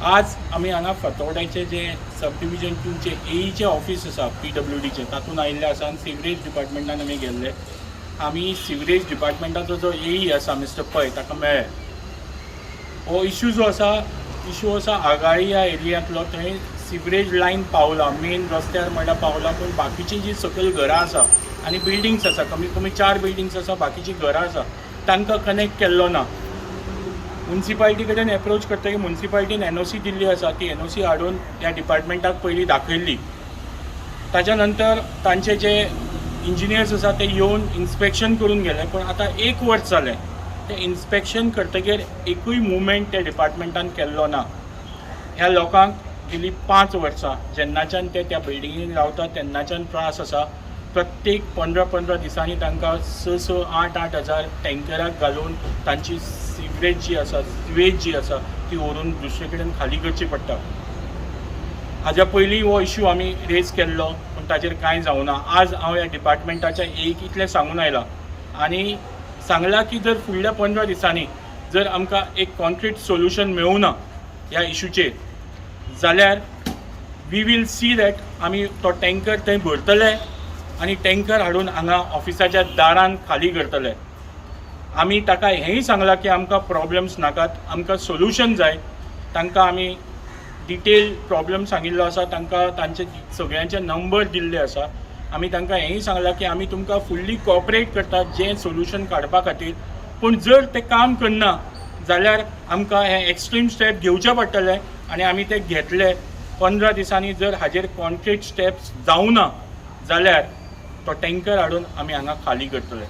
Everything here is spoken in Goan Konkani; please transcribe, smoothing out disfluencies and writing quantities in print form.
आज आमी हांगा फातोर्ड्याचे जे सब डिविजन टूचे एईचे ऑफीस आसा पीडब्ल्यूडीचे, तातूंत आयिल्ले आसा आनी सिवरेज डिपार्टमेंटान आमी गेल्ले. आमी सिवरेज डिपार्टमेंटाचो जो एई आसा, मिस्टर पै, ताका मेळ्ळे. हो इशू जो आसा, इशू आसा आगाळी ह्या एरियांतलो. थंय सिवरेज लायन पावला, मेन रस्त्यार म्हणल्यार पावला, पूण बाकीचीं जीं सकयल घरां आसा आनी बिल्डिंग्स आसा, कमीत कमी चार बिल्डिंग्स आसा, बाकीचीं घरां आसा, तांकां कनेक्ट केल्लो ना. मुन्सिपाल्टी कडेन एप्रोच करतकीर मुन्सिपाल्टीन एनओसी दिल्ली आसा. ती एनओसी हाडून ह्या डिपार्टमेंटाक पयलीं दाखयल्ली. ताच्या नंतर तांचे जे इंजिनियर्स आसा ते येवन इन्स्पेक्शन करून गेले, पूण आतां एक वर्स जालें, तें इन्स्पेक्शन करतकीर एकूय मुवमेंट त्या डिपार्टमेंटान केल्लो ना. ह्या लोकांक गेली 5 वर्सां, जेन्नाच्यान ते त्या बिल्डिंगेन रावतात तेन्नाच्यान त्रास आसा. प्रत्येक 15 15 दिसांनी तांकां स स, आठ आठ हजार टँकराक घालून तांची सिवरेज जी आसा, सिवेज जी आसा, ती व्हरून दुसरे कडेन खाली करची पडटा. हाज्या पयलीं हो इशू आमी रेज केल्लो, पूण ताजेर कांय जावना. आज हांव ह्या डिपार्टमेंटाच्या एक इतलें सांगून आयलां आनी सांगलां की जर फुडल्या 15 दिसांनी जर आमकां एक कॉन्क्रीट सोल्युशन मेळूं ना ह्या इशूचेर, जाल्यार we will see that आमी तो टँकर थंय भरतले आनी टँकर हाडून हांगा ऑफिसाच्या दारान खाली करतले. आमी ताका हेंय सांगलां की आमकां प्रॉब्लम्स नाकात, आमकां सोल्युशन जाय. तांकां आमी डिटेल प्रॉब्लम सांगिल्लो आसा. तांकां तांचे सगळ्यांचे नंबर दिल्ले आसा. आमी तांकां हेंय सांगलां की आमी तुमकां फुल्ली कॉपरेट करतात जें सोल्युशन काडपा खातीर, पूण जर तें काम करना जाल्यार आमकां हें एक्स्ट्रीम स्टेप घेवचें पडटलें आनी आमी ते घेतले. 15 दिसांनी जर हाजेर कॉन्क्रीट स्टेप्स जावना जाल्यार तो टँकर हाडून आमी हांगा खाली करतले.